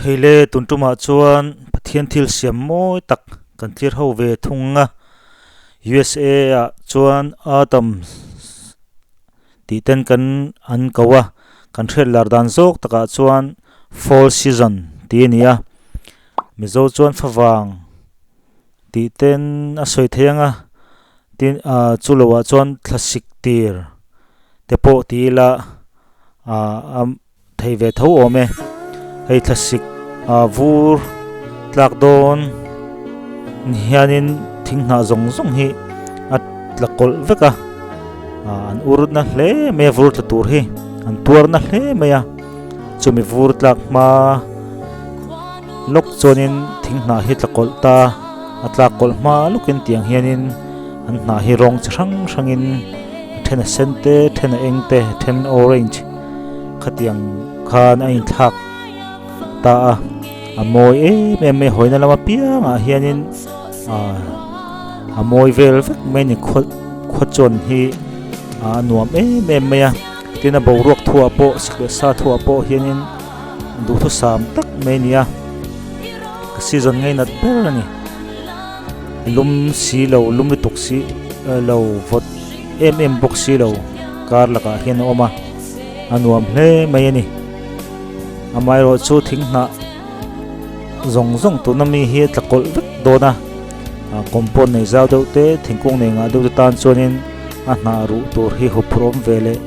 Kheile tun tumah chuan Pathian thil siam mawi tak kan thlir ho ve thung a, USA ah chuan Autumn tih ten kan an ko a, kan hriat lar dan zawk takah chuan Fall season tih a ni a, Mizo chuan favang tih ten a sawi thei ang a, tin ah chu loah chuan thlasik tir te pawh ti ila ah a. Thei ve tho awm e. Hei thlasik ah vur tlak dawn hianin thing hnah zawng zawng hi a tla kawlh vek a ah an ur na hle mai a vur tla tur hi an tuar na hle mai a chumi vur tlak hma lawk chuanin thing hnah hi tla kawlh ta a tlak kawlh hma lawkin tiang hianin an hnah hi rawng chi hrang hrangin a then a sen te a then a eng te a then orange. Khatiang khan a inthlak ta a, a mawi em em mai hawina lam apiangah hianin ah a mawi vel vek mai a ni khaw khaw chawn hi a nuam em em mai a tin a boruak thuah pawh sik leh sa thuah pawh hianin duhthusam tak mai a ni a ka season ngainat ber a ni lum si lo lum lutuk si lo vawt em em bawk si lo kar lakah hian a awm a. A nuam hle mai a ni. Amaherawh chu thing hnah zawng zawng tuna mi hi a tla kawlh vek dawn a. Compound nei zau deuh te thingkung nei ngah deuh te tan chuanin a hnah ruh tur hi huphurh awm ve leh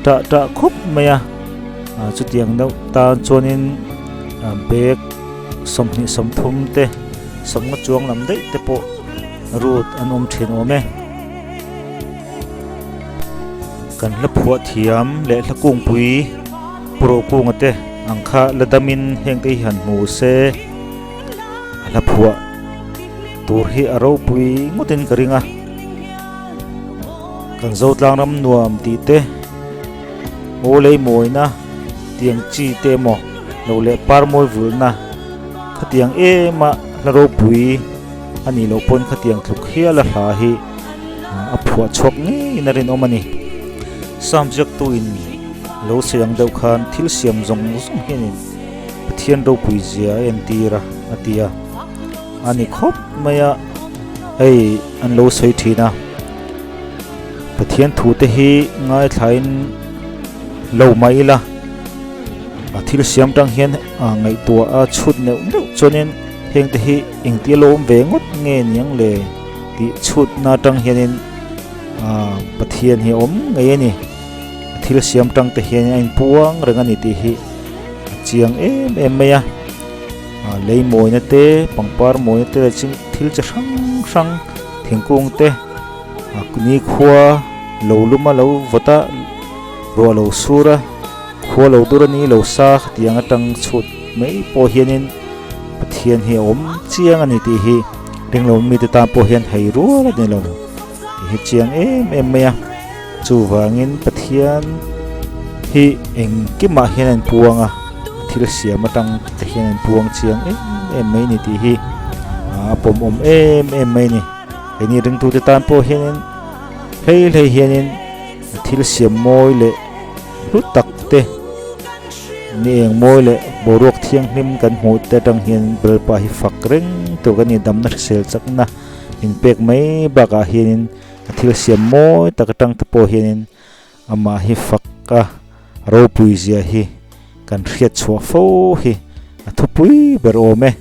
tah tah khawp mai a. Chutiang deuh tan chuanin bag 20 30 te sawmnga chuang lam daih te pawh rut an awm thin awm e. Kan hla phuah thiam leh hla kungpui Pu Rokunga te ang kha la damin heng te hi han hmu se a hla phuah tur hi a ropui ngawtin ka ring a. Kan Zotlang ram nuam tih te aw lei mawina tiang chi te emaw lo leh par mawi vulna khatiang ema hla ropui a nih loh pawn khatiang tluk hial a hla hi a phuah chhuak ngeiin a rinawm a ni. Sam ziaktuin lo sawi ang deuh khan thil siam zawng zawng hianin Pathian ropui zia a entir a a ti a. A ni khawp mai a, hei an lo sawi thin a. Pathian thu te hi ngaithlain lo mah ila a thil siam tang hian ngaihtuah a chhut neuh neuh chuanin heng te hi engtia lo awm ve ngawt nge niang le? Tih chhutna atang hianin aaa Pathian hi a awm ngei a ni. A thil siam tang te hian a inpuang reng a ni tih hi a chiang em em mai a. Aa lei mawina te pangpar mawina te leh thil chi hrang hrang thingkung te aa nikhua lo lum a lo vawt a ruah lo sur a khua lo dur a ni lo sa khatiang atang chhut mai pawh hianin Pathian hi a awm chiang a ni tih hi ringlo mite tan pawh hian hei rual a ni lo tih hi chiang em em mai a chuvangin Pathian hi engkimah hian a inpuang a thil siam atang te hian a inpuang chiang em em mai a ni tih hi a pawmawm em em mai a ni keini ringtute tan pawh hianin hlei hlei hianin thil siam mawi leh hlu tak te. Ni eng mawi leh boruak thianghlim kan hmuh te atang hian Lalpa hi fak reng tur kan ni damna hrisel chakna inpek mai bakah hianin a thil siam mawi tak atang te pawh hianin amah hi fak a ropui zia hi kan hriat chhuah fo hi a thupui ber awm e.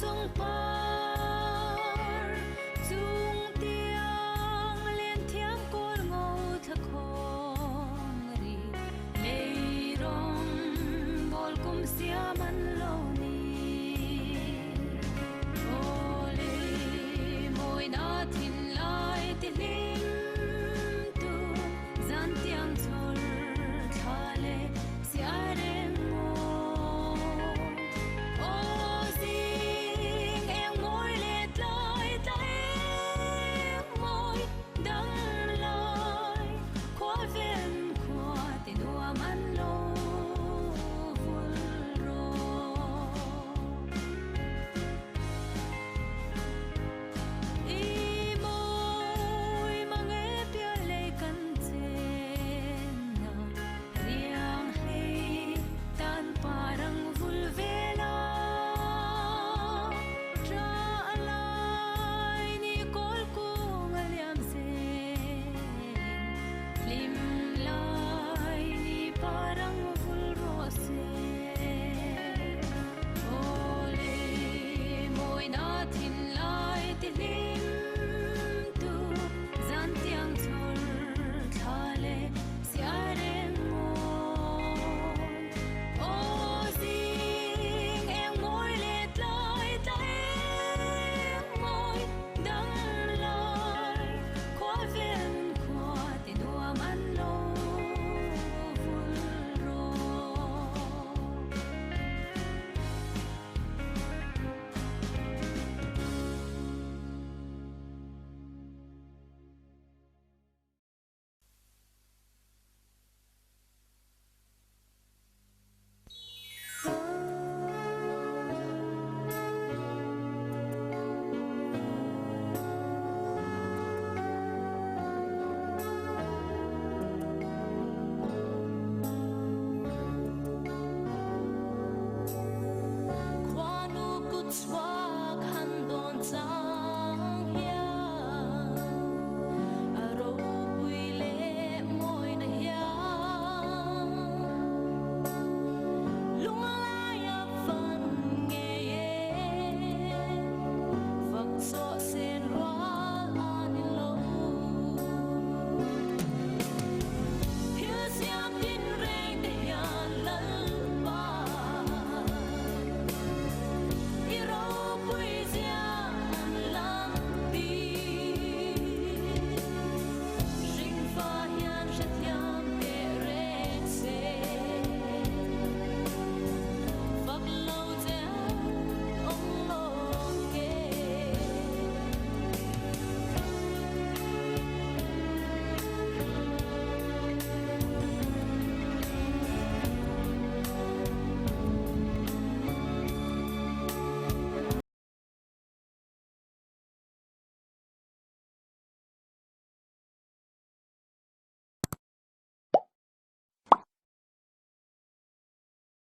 chung par chung tiang len thiam kawl ngo thla khawng ri lei rawng bawl kum siam an